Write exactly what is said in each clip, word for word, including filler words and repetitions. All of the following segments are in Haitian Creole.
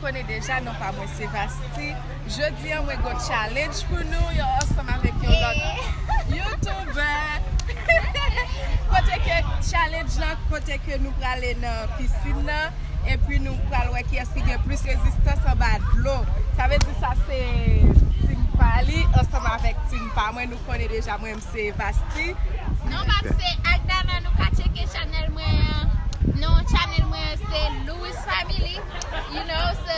Konnen deja, non pa mwen se Vasti. Jodi a, mwen gon challenge pou nou, yo, ansanm avèk yon lòt YouTuber. Kote ke challenge lan, kote ke nou prale nan pisin nan, epi nou pral wè kiyès ki gen plis rezistans anba dlo. Sa vle di sa se team pa li ansanm avèk team pa mwen. Nou konnen deja, mwen se Vasti. Non, pa se Agdana, nou ka tcheke channel mwen an. Non, channel mwen an se Louis Family. You know, so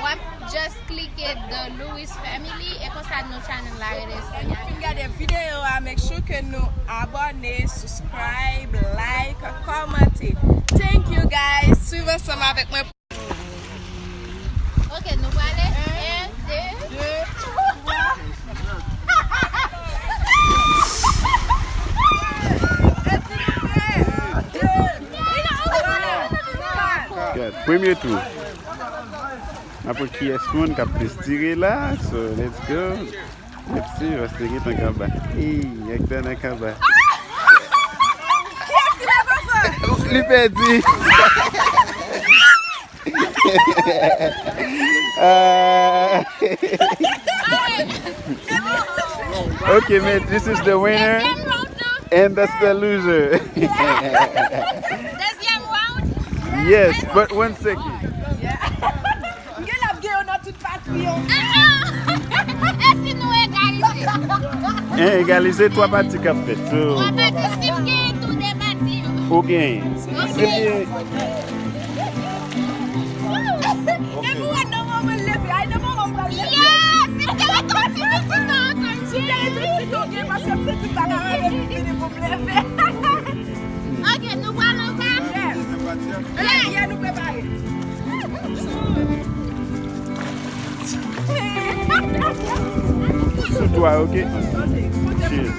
w ap just klike The Louis Family e konsa nou channel la rele. Lè nou fin gade videyo a, make sure ke nou abòne, subscribe, like, kòmante. Thank you guys. Swiv ansanm avèk mwen. Ok, nou prale. En, de, twa. Gad, premye tou. N ap wè kiyès moun k ap plis tire la. So, let's go. Let's see, Vasti gentan kaba. Ey, Agdana kaba. Li pèdi. Ah. Ok, man, this is the winner. And that's the loser. Dezyèm round? Yes, but one second. M gen l ap gen yo nan tout pati yo. Ah, ah. E si nou egalize? En, egalize, twa pati k ap fèt. So, twa pati, si m gen tou de pati yo. Ou gen. Ok. Si m gen. Epi w wè nan moman l leve, ay, nan moman m pral leve. Yes! Si m te ret yon ti pitit nan ankò, si m te ret yon ti pitit, paske m santi m pa ka rale vini pou m leve. Ok, nou pral anba. Yes. Yes. Yeah, nou prepare. Sou twa, ok? Cheers.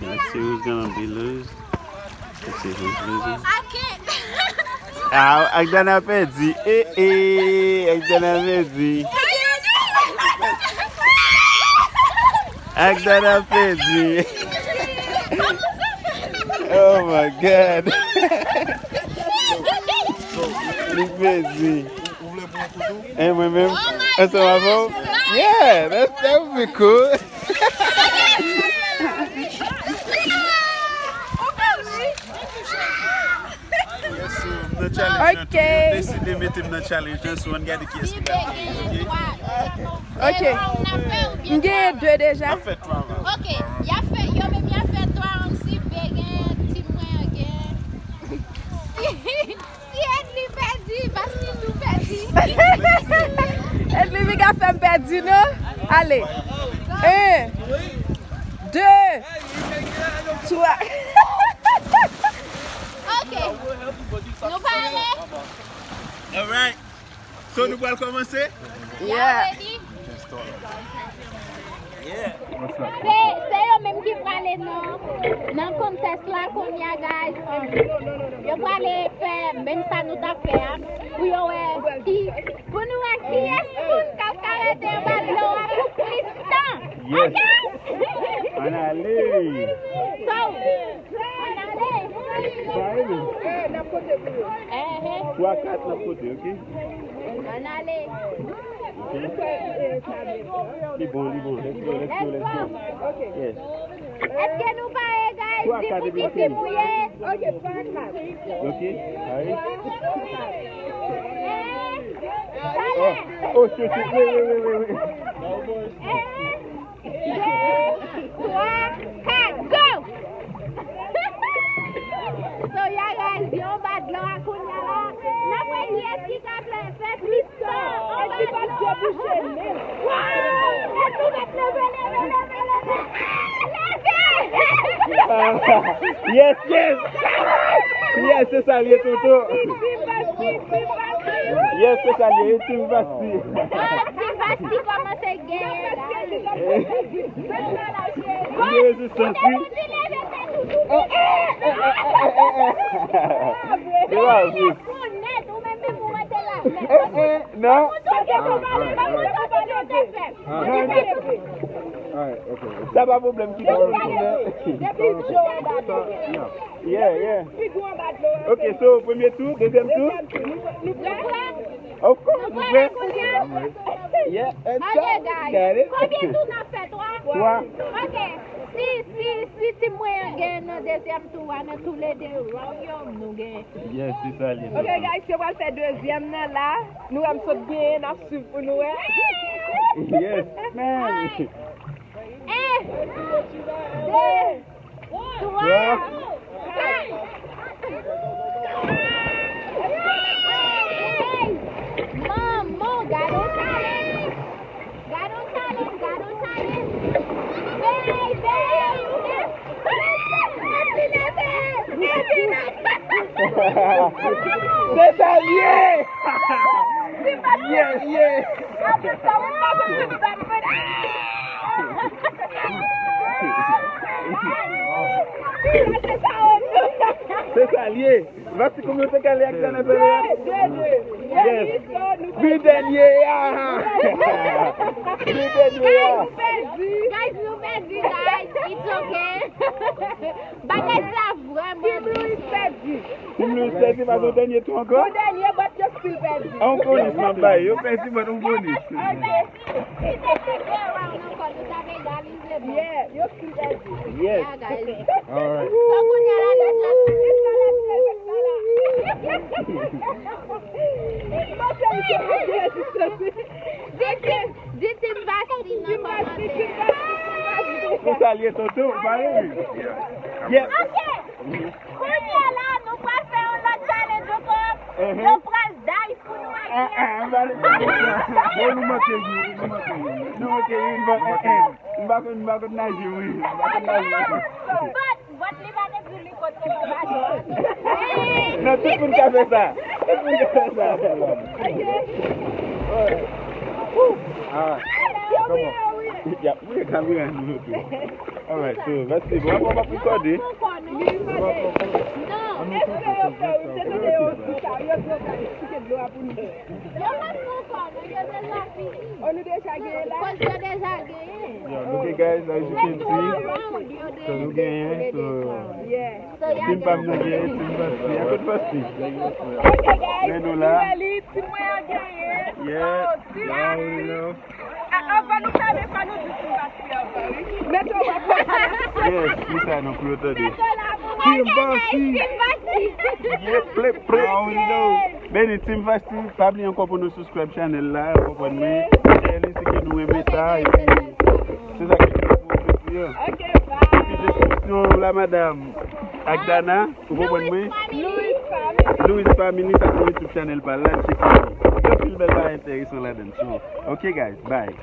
Let's see who's gonna be lose. Let's see who's losing. I can't. Ah, Agdana pèdi. Eh, eh, Agdana pèdi. Agdana pèdi. Oh my God. Li pèdi. Ou vle pran kout ou? E mwen menm? Ansanm avè w? Yeah, that, that would be cool. Yes, so, m nan challenge nan tou. Ok. Yo deside mete m nan challenge nan, so, ann gade kiyès ki ka fè, ok? Ok. M gen de deja. N ap fè twa round. Ok. Y ap fè, yo menm y ap fè twa round, si P gen, team mwen an gen. Si Si Edly pèdi, Vasti tou pèdi. Edly piga fè m pèdi, non? Ale. En, de, twa. Ok. Nou pare? Alright. So, nou pral kòmanse? Yeah. Y'all ready? Se, se yo menm ki prale nan, nan contest la kounye a, guys. Um, yo prale fè menm sa nou t ap fè a, pou yo wè ki, pou nou wè kiyès moun k ap ka rete anba dlo a pou plis tan. Yes. Ok? Ann ale. So, ann ale. Pare nou. Ehe. Twa, kat, n ap pote, ok? Ann ale. Li bon, li bon. Let's go, let's go, let's go. Yes. Èske nou pare, guys? Di pou ki team ou ye. Ok, twa, kat. Ok, pare. Eh, oh, oh, shit, shit, wait, wait, wait, wait, wait. Eh, de, twa, kat, go! So, y a reyaji anba dlo a kounye a la. N ap wè kiyès ki ka fè, fè plis tan anba dlo a. Waw! Èske w mèt leve, leve, leve, leve? Leve! Yes, yes! Yes, se sa l ye, tonton. Yes, se sa l ye, Team Vasti. Ah, Team Vasti kòmanse genyen la. Li gen rezistans, wi. Eh, eh, eh, eh. Li pa vre. Eh, eh, non. Alright, alright, alright. Alright, okay, okay. Sa pa pwoblèm ki pa pwoblèm. Depi Joe anba dlo. Yeah, yeah. Figure anba dlo. Ok, so, premye tou, dezyèm tou? Dezyèm tou. Nou, nou prè? Of course, nou prè. Yeah, and so, got it. Konbyen tou n ap fè? Twa? Twa. Ok. Si, si, si tim mwen an genyen nan dezyèm tou a, nan toulede round yo, nou genyen. Yes, se sa li ye. Ok, guys, yo pral fè dezyèm nan la. Nou wè m sot genyen, n ap swiv pou nou wè. Yes, man. Alright. Un, deux, trois, quatre. Hey! Manman, gade yon challenge. Gade yon challenge, gade yon challenge. Hey, hey! Se sa l ye! Yeah, yeah! Se sa l ye. Vasti, konbyen w te kale ak Dana Pereira? Yes. Pi dènye a. Pi dènye a. Guys, nou pèdi, guys. It's okay. Bagay sa vrèman Tim Louis pèdi. Tim Louis pèdi, pa gen dènye tou ankò? Yon dènye, but yo still pèdi. A, yon bonis m ap bay. Yo pèdi, but yon bonis. Ok. Si te gen de round ankò, nou t ap egalize, bon. Yeah, yo still pèdi. Yes. Yeah, guys. Alright. So, kounye a la, let's just Di Tim, di Tim Vasti nan kòmantè. Pou salye Toto, ou pale, wi. Yeah. Ok. Kounye a la, nou pral fè yon lòt challenge ankò. Uh-huh. Yo pral die pou nou. Ah, ah, m pale. Bon, nou manke wi, nou manke wi. Nou manke wi, m pa, eh, eh, m pa konn, m pa konn naje wi. M pa konn naje. But, but li pa te di li konn konn naje. Non, tout moun ka fè sa. Tout moun ka fè sa. Alright. Come on. Yeah, wi, kamera nou tou. Alright, so, let's see. Bon, bon, bon, recording. Non. Èske yo fè wi, se tande yo di sa, yo di yo ka eksplike dlo a pou nou. Yo pa t ankò, non, yo deja fini. Oh, nou deja genyen la? Koz yo deja genyen. Yeah, ok, guys, as you can see, so nou genyen, so, yeah. So, team pa m nan genyen, team Vasti, a kote Vasti? Ok, guys, men nou la. Nou wè li, team mwen an genyen. Yeah, so, team y'all already know. A, anvan nou fèmen, fò nou di team Vasti ankò, wi. Mete w pa pran. Yes, di sa non pou yo tande. Team Vasti. Team Vasti. Yeah, play, play. Y'all already know. Beni, team Vasti, pa bliye ankò pou nou subscribe channel la, ou konprann mwen. Share li, si ke nou renmen sa, epi se sa ki gen pou jodi a. Ok, bye. Epi deskripsyon la, madam, ak Dana, ou konprann mwen. Louis Family. Louis Family, sa se YouTube channel pa l la, tcheke li. Gen anpil bèl bagay enteresan ladan l. So, ok, guys, bye.